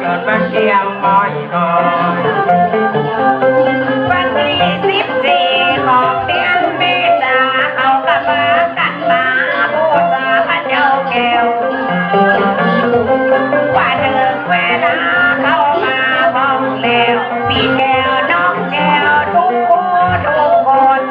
ຈົນມັນທ່ຽງມອຍໆ. ວັນທີສິບສີ່ຂອງເດືອນເມສາ ເຂົາກໍພາກັນມາບູຊາພະເຈົ້າແກ້ວ ວ່າເຖິງເວລາເຂົ້າມາພ້ອມແລ້ວ ມີແກ້ວນ້ອງແກ້ວທຸກຄູ່ທຸກຄົນ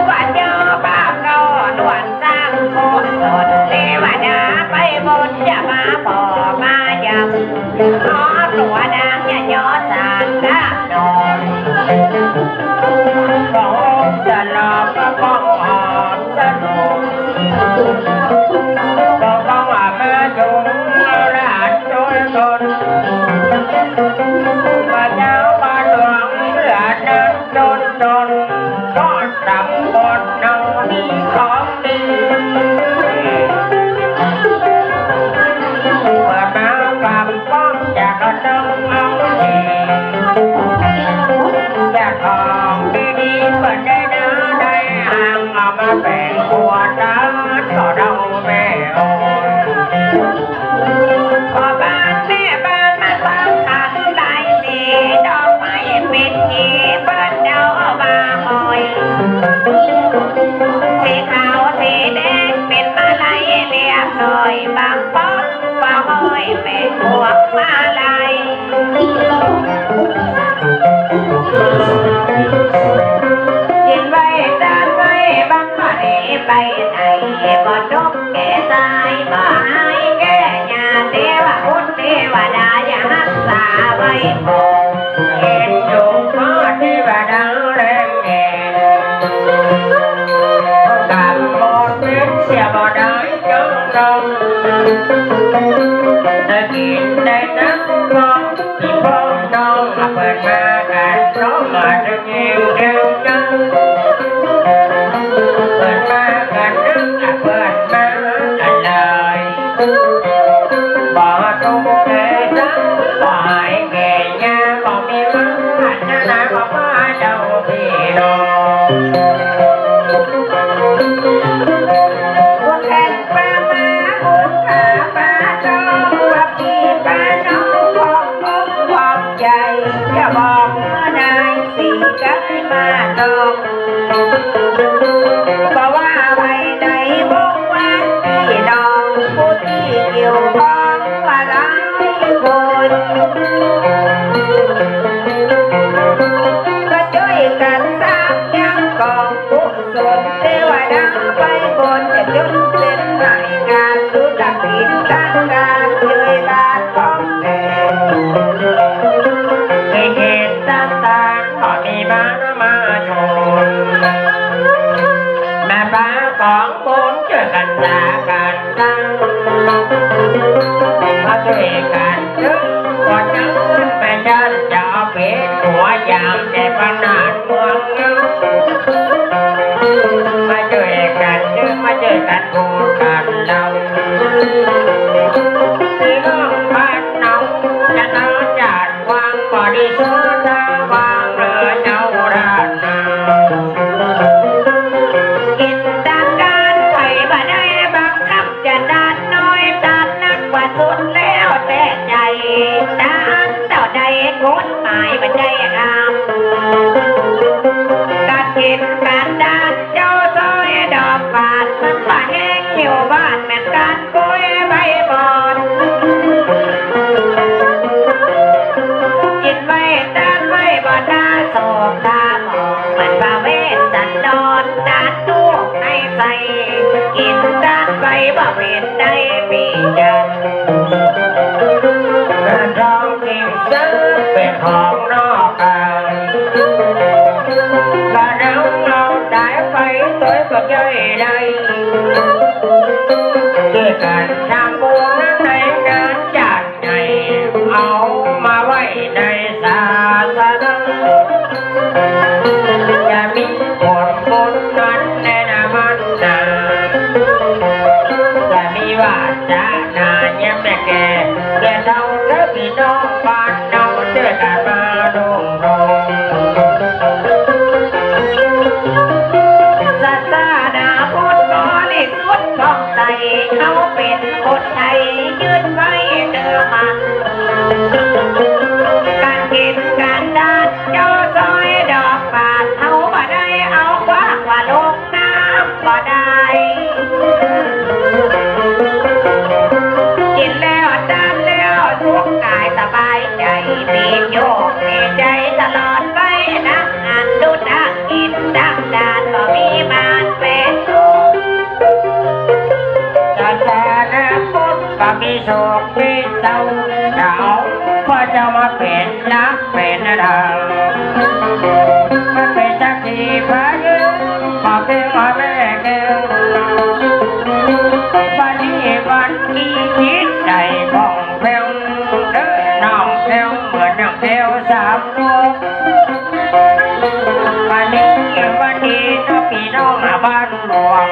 ວ່າເຈົ້າພາບເຂົານວນ ສ້າງກຸສົນເທວະດາໄປບົນ ຈະມາພໍ້ມາຢາມ ຂໍຕົວນາງຍະຍົດສານຕານອນ ຂໍສະຫຼອບພະປ້ອງຫອມສະໜົມ ຂໍປ້ອງອາມາຈົງລາດໂດຍຕົນ ພະເຈົ້າບາດຫຼວງເຫຼືອນາງ ຈົນຈົນ ເພາະຕຳບົນເຮົາມີຂອງດີ ເປີດມາຄຳປ້ອງຈາກກະເທິງເຮົາເອງ ຈາກຂອງດີໆ ເພິ່ນໄດ້ນາໄດ້ຫາງ ເອົາມາແບ່ງຄົວຕານ ກໍເທົ່າແມ່ໂອຍ ພໍ່ບ້ານແມ່ບ້ານມາສຳຄັນຫຼາຍສີ ດອກໄມ້ເປັນສີເພິ່ນເອົາມາຫ້ອຍ ສີຂາວສີແດງເປັນມາໄລລຽບຮ້ອຍ ບາງຄົນກໍຫ້ອຍເປັນພວງມາໄລ ເຮັດໄວ້ຕານໄວ້ ບັງພະເດໄປໃນ ບໍ່ຕົກ ແກ່ຊາຍບໍ່ຫາຍແກ່ຍາ ເທວະບຸດເທວະດາຢ່າຮັກສາໄວ້ພໍ ເຫັນສົມພໍເທວະດາແລງແດ່ ກຳໝົດເປັນເສຍບໍ່ໄດ້ຈົງລົງ ໄດ້ກິນໄດ້ນຳຂອງ ພີ່ນ້ອງເພິ່ນມາກັນເນາະ ມາເຖິງແຫ່ງເຖິງຈັນ ເພິ່ນມາກັນເຖິງ ເພິ່ນມາກັນຫຼາຍ ບໍ່ທຸກແກ່ສັງ ບໍ່ຫາຍແກ່ຍາ ບໍ່ມີວາສະໜາ ບໍ່ພາເຈົ້າພີ່ນ້ອງ ບຸນແຜ່ນ ປ້າມາບຸນຂ້າປ້ານ້ອງ ວ່າພີ່ປ້ານ້ອງຂອງອົກຂອງໃຈ ຈະບອກເມື່ອນາຍສີໄກ່ມາຕອງ ບໍ່ວ່າໃຜໃນວົງວັນພີ່ນ້ອງ ຜູ້ທີ່ກ່ຽວຂ້ອງວ່າຫຼາຍຄົນ ມາຊ່ວຍກັນສ້າງຍັງກອງບຸນ ສົນເທວະດາໄປບົນ ຈະຈົນເປັນລາຍການທຸລະກິດທາງການ ເລີຍບ້ານຂອງແທ້ ເຮັດເຮັດຕ່າງໆ ກໍມີມາມາຊົນ ແມ່ປ້າຂອງບຸນ ເຈີກັນສາກັນ ມາຊ່ວຍກັນເທີ້ນ ບໍ່ເຈີແມ່ຈັນຈະເອົາເປັນຫົວຢາມແຕ່ພະນາດເມືອງເງິນ ມາຊ່ວຍກັນເທີ້ນ ມາຊ່ວຍກັນພູດກັນເລົ່າ ພີ່ນ້ອງບ້ານເຮົາຈະເອົາຈານ ວາງບໍລິສຸດຕາວາງເລີຍເຈົ້າດ້ານໜ້າ ກິນຕາມການໄຜບໍ່ໄດ້ບັງຄັບ ຈະທານໜ້ອຍທານນັກວ່າສຸດແລ້ວແຕ່ໃຈ ທານເທົ່າໃດກົດໝາຍບໍ່ໄດ້ຫ້າມ ການກິນການທານເຈົ້າຊ່ອຍດອກບາດ ມັນບໍ່ແຫ້ງຢູ່ບ້ານແມ່ນການ ກ້ອຍໃບບອນ ກິນໄວ້ຕ້ານໄວ້ບໍ່ຖ້າສອບຕາມອງ ມັນວ່າເວດສັນດອນ ຕານລູກໃນໃສ ກິນຕ້ານໄວ້ບໍ່ເປັນໄດ້ປີຈັນ ເງິນທອງສິ່ງເສີມເປັນຂອງນອກກາຍ ກະນຳເອົາຕາຍໄປໂດຍບໍ່ເຈີຍໄດ້ ເຈີກັນທຳບຸນໃນງານຈາດໃຫຍ່ ເອົາມາໄວ້ໃນສາສະໜາ ຈະມີຜົນບຸນນັ້ນແນ່ນາມັນນາ ຈະມີວາສະໜາຍາມແກ່ ແກ່ເຖົ້າເທີພີ່ນ້ອງບ້ານເຮົາ ເຈີກັນມາລຸ້ງໂຮງ ສາສະໜາພຸດບໍລິສຸດຜ່ອງໃສ ເຮົາເປັນ ຄົນໄທຍຶດໄວ້ຖືໝັ້ນ ການກິນການທານເຈົ້າຊ່ອຍດອກບາດ ເຮົາບໍ່ໄດ້ເອົາຄວ້າງວ່າລົງນ້ຳບໍ່ໄດ້ ກິນແລ້ວທານແລ້ວສຸກກາຍສະບາຍໃຈ ມີໂຊກມີໄຈຕະຫຼອດໄປນຳ ງານດຸດທາງກິນທາງທານ ບໍ່ມີມານເປັນທຸກ ຈາກອະນາຄົດກໍມີໂຊກມີເຊົາ ຈະເອົາພະເຈົ້າມາເປັນຫຼັກເປັນທາງ ມາເປັນສັກຂີພະຍານ ບອກເອງວ່າແມ່ແກ້ວ ວັນນີ້ວັນດີ ຈິດໃຈຜ່ອງແຜ້ວ ເດີນ້ອງແກ້ວ ເໝືອນນາງແກ້ວສາມດວງ ວັນນີ້ວັນດີເນາະ ພີ່ນ້ອງບ້ານຫຼວງ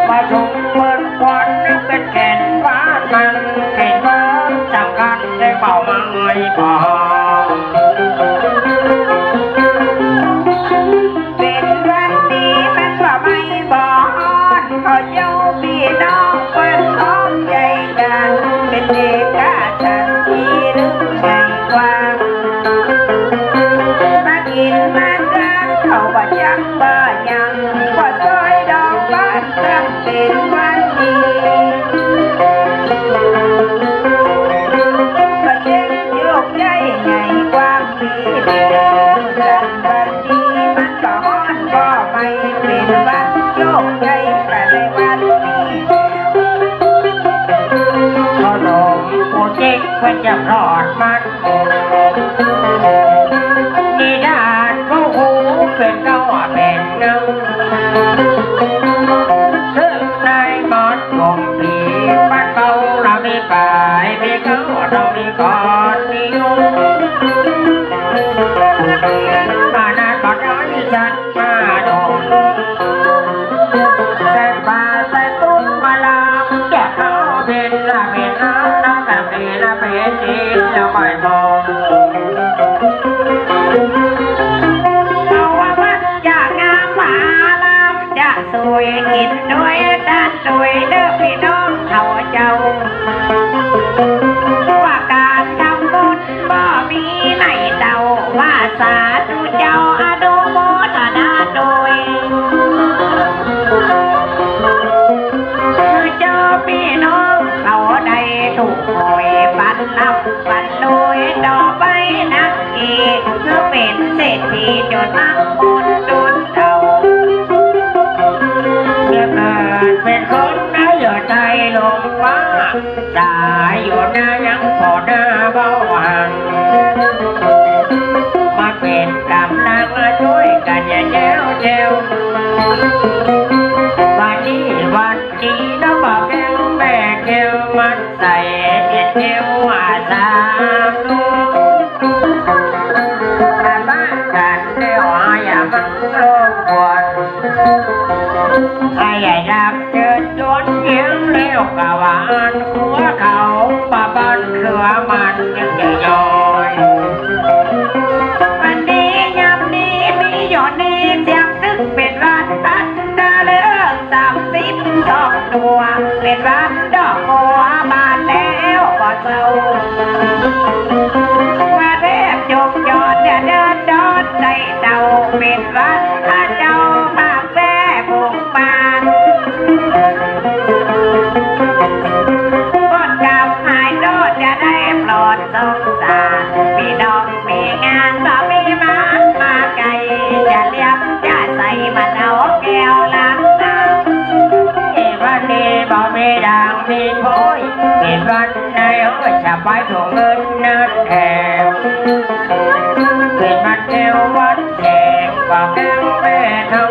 ປະຊຸມເບິ່ງຄວັນເປັນແກ່ນບ້ານມັນ ເປັນຄວາມສຳຄັນໃນເປົ້າໝາຍບອກ ເປັນວັນດີມັນບໍ່ໄໝ້ບໍ່ຮ້ອນ ຂໍເຈົ້າພີ່ນ້ອງເພິ່ນພ້ອມໃຈກັນ ເປັນເອກະສັນທີ່ລຶ້ງໃຫຍ່ກວ່າ ມາກິນມາທານເຂົ້າບໍ່ຈັກບໍ່ຍັງ ບໍ່ຊ່ອຍດອກບານຊ້ຳເປັນວັນດີ ກໍຈຶ່ງໂຍກຍ້າຍໃຫຍ່ກວ່າ ມີແຕ່ສັນວັນດີມັນກໍຮ້ອນກໍໄໝ້ ເປັນວັນໂຍກຍ້າຍໄປໃນວັນນີ້ ຂະໜົມປູຈິກເພິ່ນຈະທອດມັນ ນິທານຜູ້ຮູ້ເປັນເກົ້າເປັນໜຶ່ງ ເຊິ່ງໃນໝົດກົມປີ ມັນເກົ້າລະມີປາຍ ມີເກົ້າລະມີກອນມີຢູ່ ມານານບໍ່ໄດ້ສັດມາດົນ ແຕ່ປ່າແຕ່ຕົ້ນມະລາມ ຈະເຂົ້າເປັນລະເປັນນາ ນາກະເປນລະເປັນອີກລະໄປບໍ່ ເພາະວ່າມັນຈະງາມອາລາມ ຈະສວຍກິນດ້ວຍທານດ້ວຍເດີພີ່ນ້ອງເຮົາເຈົ້າ ວ່າການທຳບຸນ ບໍ່ມີໃນເຕົ້າ ວ່າສາທຸເຈົ້າອະນຸໂມທະນາດ້ວຍ ເຈົ້າພີ່ນ້ອງເຮົາໄດ້ຖືກຫວຍປັນລຳປັນລວຍ ຕໍ່ໄປນັກເອກ ຄືເປັນເສດຖີຈົນໝັ້ງມົນຈົນເຖົ້າ ເກີດເປັນຄົນໃນຢູ່ໃຕ້ລົມຟ້າ ຕາຍຢູ່ນາຍັງພໍໜ້າເບົາຫັນ ມາເປັນກຳລັງຊ່ວຍກັນແຈວແຈວ ບາດນີ້ວັນດີນະ ບ່າວແກ້ວແມ່ແກ້ວ ມັນໃສ່ເປັນແກ້ວອາສາດວງ ອາມາກັນແລ້ວ ອາຢ່າມັນລົບກວນ ອາຢ່າຢາກເຊີນ ຈວນຮຽງແລ້ວກະວ່າອັນຄົວເຂົາ ປະບັນເຄືອມັນຈຶ່ງຈະຍ້ອຍ ວັນດີຍາມດີມີຢູ່ນີ້ ສຽງຕຶກເປັນວັນພັນດາເລີກສາມສິບສອງຕົວ ເປັນວັນດອກບົວບານແລ້ວບໍ່ເຊົາ ວ່າແທບຈົບຈອດຈະເດີນດອນໄດ້ເຕົ້າ ເປັນວັນພະເຈົ້າພາກແວ່ບຸງ ບ້ານ ພົ້ນກັບຫາຍໂທດຈະໄດ້ປອດສົງສານ ມີນ້ອງມີງານບໍ່ມີມານມາໄກ ຈະລຽມຈະໃສມາເອົາແກ້ວລານນາ ເອ ວັນນີ້ບໍ່ມີດ່າງມີໂພຍ ເປັນວັນໃນຫ້ອຍສະບາຍທົ່ວເງິນນັ້ນແທ້ ເປັນວັນແກ້ວວັນ ແຂກກໍແກ້ວແມ່ເຖົ້າ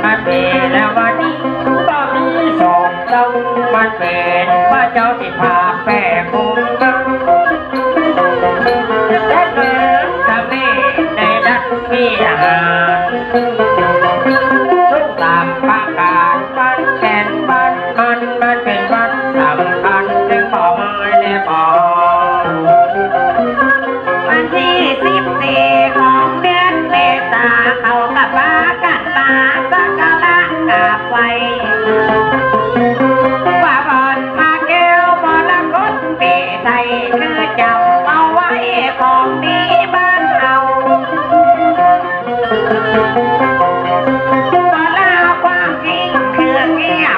ມາເປັນລະວັນນີ້ບໍ່ມີສອງເຈົ້າ ມັນເປັນພະເຈົ້າທີ່ພາແປກຸມເມືອງ ແລະເປັນທຳເນໃນດັດວິຫານ ສຸກຕາມປະການ ວັນແກ່ນວັນມັນ ມັນເປັນວັນສຳຄັນ ເຖິງບໍ່ມາແລະບໍ່ ວັນທີສິບສີ່ຂອງເດືອນເມສາ ເຂົາກໍພາກັນມາສັກກາລະກາບໄຫວ້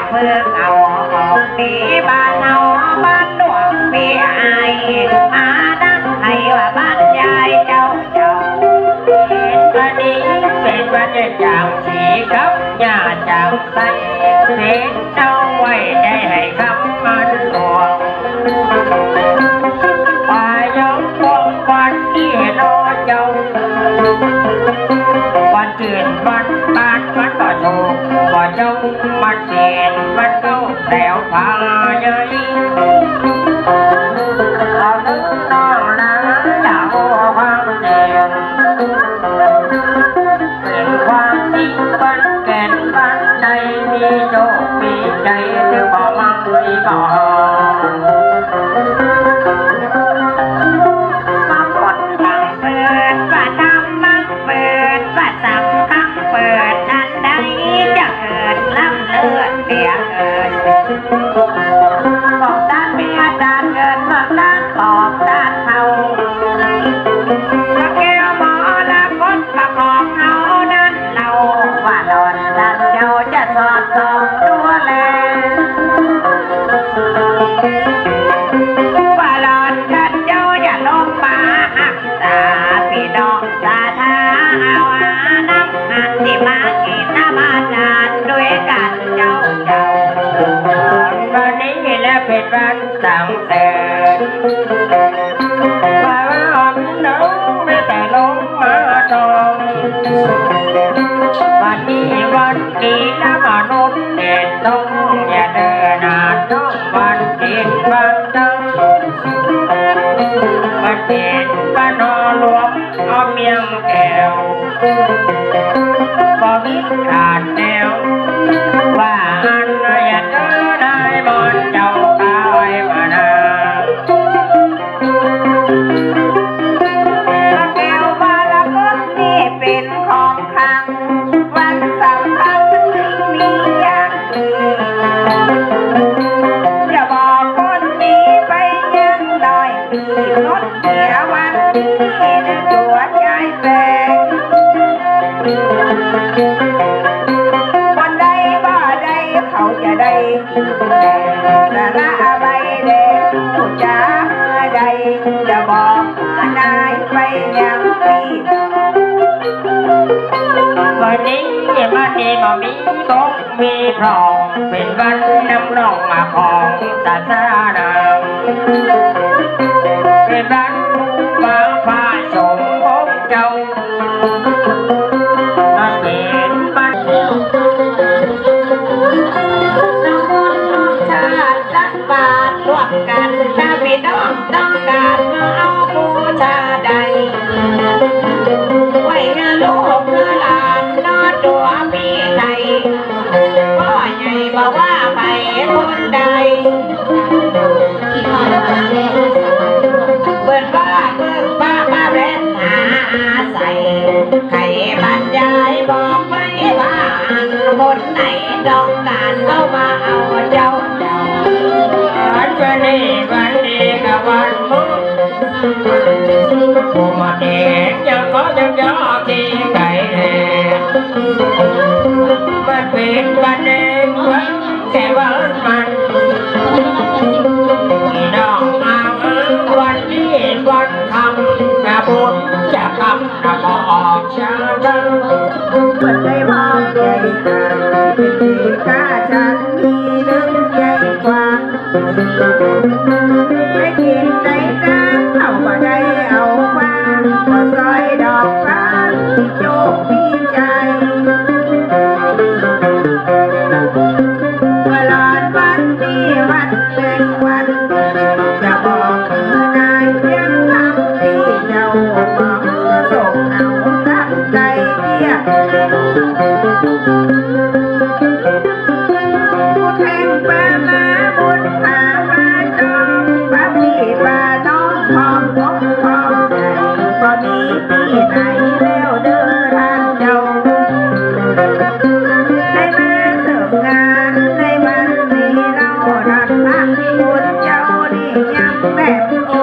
ເພິ່ງເອົາຂອງດີບ້ານເຮົາ ບ້ານຫຼວງພີ່ອ້າຍ ມານັ່ງໃຫ້ວ່າບັນຍາຍເຈົ້າ ເຈົ້າ ເຫັນວ່າດີ ເຫັນວ່າຈາງສີຄຳ ຍາຈາງໃສ ເຫັນເຈົ້າໄວ້ໄດ້ໃຫ້ຄຳມັນຫຼວງ ພາຍອມຄວາມຝັນທີ່ເຫັນເນາະເຈົ້າ ວັນ ເປັນວັນບາດມັນບໍ່ໂຊກບໍ່ຈົງ ມັນເປັນມັນເອົາແຖວພາໃຫຍ່ ເອົາເດີນ້ອງຫຼານ ຢ່າເວົ້າຄວາມຈິງ ເປັນຄວາມຈິງ ວັນແກ່ນວັນໃດ ມີໂຊກມີໄຈ ຖືບໍ່ມັກມີບໍ່ ມາຄົນທາງເປີດ ວ່າທຳມັກ ເປີດວ່າສຳຄັງ ເປີດອັນໃດຈະເກີດລ້ຳເລີດເສຍເກີດ ຂອງທ່ານເມຍທ່ານເກີດ ຂອງທ່ານຂອງທ່ານເຖົ້າ ພະແກ້ວມໍລະກົດ ພະຂອງເຮົານັ້ນເລົ່າ ວ່າຫຼອນທ່ານເຈົ້າຈະສອດສ່ອງດູແລ ວ່າຫຼອນທ່ານເຈົ້າຢ່າລົງມາຮັກ ສາພີ່ນ້ອງສາທາເອົາຫານຳ ອັນທີ່ມາກິນນຳອາຫານດ້ວຍກັນເຈົ້າ ເຈົ້າ ວັນນີ້ແລະເປັນວັນສັງເສີນ ວ່າພີ່ນ້ອງມີແຕ່ລົງມາທອງ ວັນນີ້ວັນດີນຳມະນຸດເດດດົງ ຢ່າເດີນາດນ້ອງວັນ ເປັນວັນເຈົ້າ ມັນເປັນວັນຫໍລວງ ເອົາມຽງແກ້ວ ບໍ່ມີຂາດແນວ ວ່າອັນໃຫ້ເດີນາຍມອນເຈົ້າຕາຍມານາ ພະແກ້ວມໍລະກົດນີ້ເປັນຂອງຂັງ ວັນສຳຄັນມີຢ່າງ ຢ່າບອກຄົນດີໄປຍັງໜ້ອຍ ທີ່ລົດເສຍວັນດີໃນຕົວຍາຍແປງ ຄົນໃດບໍ່ໄດ້ເຂົາຈະໄດ້ກິນແດງ ສາລະໃບແດງຜູ້ຈາໃດ ຈະບອກນາຍໄປຍັງພີ່ ວັນນີ້ມາດີບໍ່ມີບົກ ມີພ້ອມ ເປັນວັນນຳນ້ອງມາຂອງສາສານາ ເປັນວັນຄູບາພະສົງອົງເຈົ້າ ມາເປັນວັນ ຊາດຕັກບາດຮ່ວມກັນ ຖ້າພີ່ນ້ອງຕ້ອງການມາເອົາບູຊາໄດ້ ໄວ້ໃຫ້ລູກໃຫ້ຫຼານເນາະ ຕົວພີ່ໄທ ພໍ່ໃຫຍ່ບໍ່ວ່າໃຜຄົນໃດ ເພິ່ນວ່າເບິ່ງພະມາແວ່ນຫາອາໄສ ໃຫ້ບັນຍາຍບອກໄປວ່າອັນຄົນໃດຕ້ອງການເຂົ້າມາເອົາເຈົ້າ ອັນວັນນີ້ວັນດີກະວັນມຸ ຜູ້ມາເອງຍັງຂໍຍັງຍໍທີ່ໄກແທ້ ມັນເປັນວັນເອງວັນແຕ່ວັນມັນ ພີ່ນ້ອງມາເອີ ວັນນີ້ວັນທຳນະບຸນຈະກຳນະບໍ່ອອກຈາກເດີ ເພິ່ນໄດ້ມອບໃຈການເປັນເອກາສັນມີໜຶ່ງໃຫຍ່ກວ່າ ໄດ້ກິນໄດ້ທານເຂົາບໍ່ໄດ້ເອົາມາ ບໍ່ຊ່ອຍດອກຟ້າໂຈກມີໃຈ ວ່າຫຼອນວັນນີ້ວັນແມ່ງວັນ ຈະບອກຄືນາຍພຽງຄຳທີ່ເຈົ້າບອກ ສົ່ງເອົາກຳໄກເບຍ ຜູ້ແທງປາມາບຸນພາມາຈອງ ປາພີ່ປານ້ອງພ້ອມອົກພ້ອມໃຈ ບໍ່ມີທີ່ໃດແລ້ວເດີທ່ານເຈົ້າ ໄດ້ມາເສີມງານໃນວັນນີ້ເລົ່າ ທ່ານພະຄຸນເຈົ້ານີ້ຍັງແບບ ໂອ້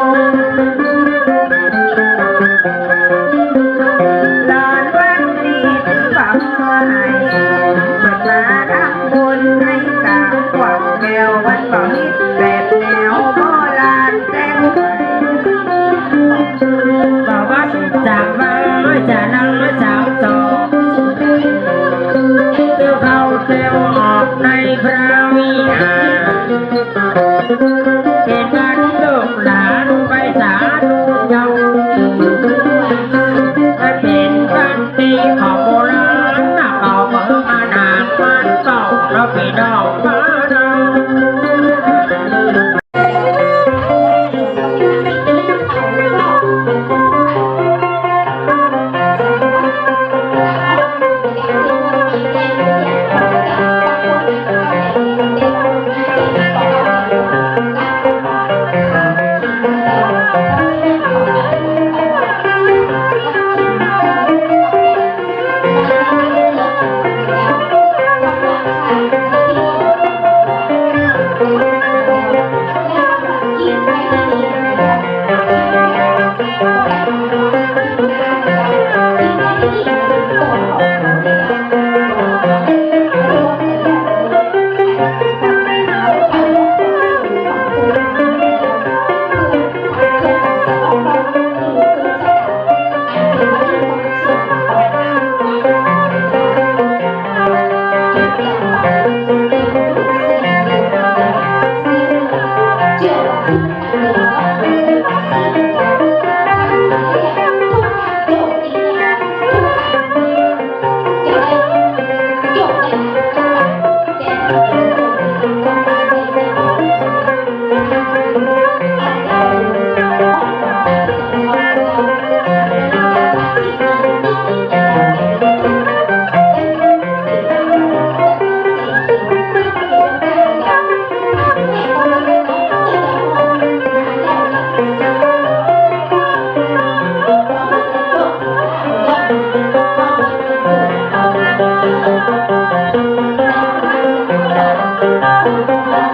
ຫຼອນວັນນີ້ຖືວ່າຂໍໃຫ້ເພິ່ນມາທຳບຸນໃນການ ພະວິຫານ ເປັນວັດລູກຫຼານໄພສານເຈົ້າ ມັນເປັນວັດດີຂອງໂບລານນະ ເກົ່າເບິ່ງອານານມັນເກົ່າເນາະ ພີ່ນ້ອງມານະ.